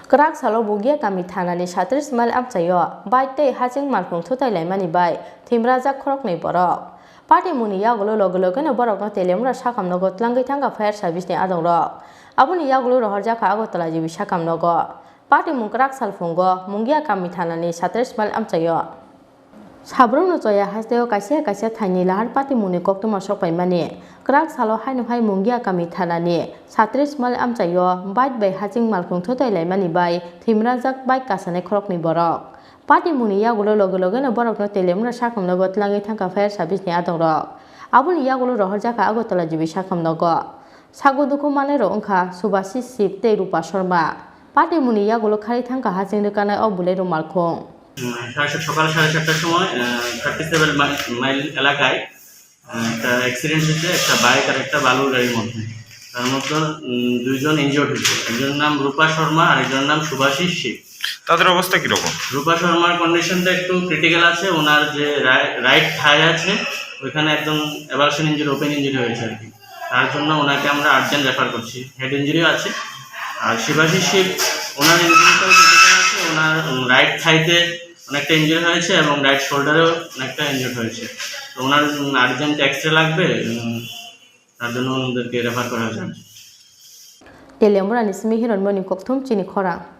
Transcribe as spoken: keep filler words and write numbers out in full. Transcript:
Kwrak salo Mungia kami thanani satris mile amchaio bike tei haching malkhung thutai laimani bai thwimrajak khoroknwi borok. Patimungni yagulo loge logeno borokno Teliamura sakam nogo twlangwi thangkha fire service ni adongrok. Aboni yagulo rohorjakha Agartala G B sakam nogo. Patimung kwrak salphungo Mungia kami thanani satris mile amchaio. Sabrumno choya hasteo kaisa kaisa thaini lahar patimungni koktwma sokpaimani. Kwrak salo haino hai Mungia kami thanani satris mile amchaio bike bai haching malkhung thutai laimani bai thwimrajak bike kasanai khoroknwi borok. Patimungni yagulo loge logeno borokno Teliamura sakam nogo twlangwi thangkha fire service ni adongrok. Aboni yagulo rohorjakha Agartala G B sakam nogo. Sago dukhu manai rok wngkha Subhasis Sip tei Rupa Sharma. Patimungni yagulo khari thangkha haching rwkanai o bwlai rok malkhung. উম, সাড়ে সাত, সকাল সাড়ে সাতটার সময়, আহ, thirty seven mile, mile এলাকায়, আহ, একটা অ্যাক্সিডেন্ট হয়েছে একটা বাইক আর একটা বালুর গাড়ির মধ্যে। তার মধ্যে, উম, দুইজন ইনজিওর্ড হয়েছে, একজনের নাম রূপা শর্মা আর একজনের নাম শুভাশিস সিং। তাদের অবস্থা কিরকম? রূপা শর্মার কন্ডিশনটা একটু ক্রিটিক্যাল আছে। ওনার যে রাই-, রাইট থাই আছে, ওইখানে একদম অ্যাবারশন ইঞ্জুরি, ওপেন ইঞ্জুরি হয়েছে আর কি। তার জন্য ওনাকে আমরা আর্জেন্ট রেফার করছি, হেড ইঞ্জুরিও আছে। আর শিবাশিস শিব, ওনার ইঞ্জুরিটাও ক্রিটিক্যাল আছে। ওনার, উম, রাইট থাইতে অনেকটা ইঞ্জুরি হয়েছে এবং রাইট শোল্ডারেও অনেকটা ইনজুর্ড হয়েছে। তো ওনার, উম, আর্জেন্ট এক্স রে লাগবে, উম, তার জন্য ওনাদেরকে রেফার করা হয়েছে। Teliamurani simi hiron moni kokthum chini khorang.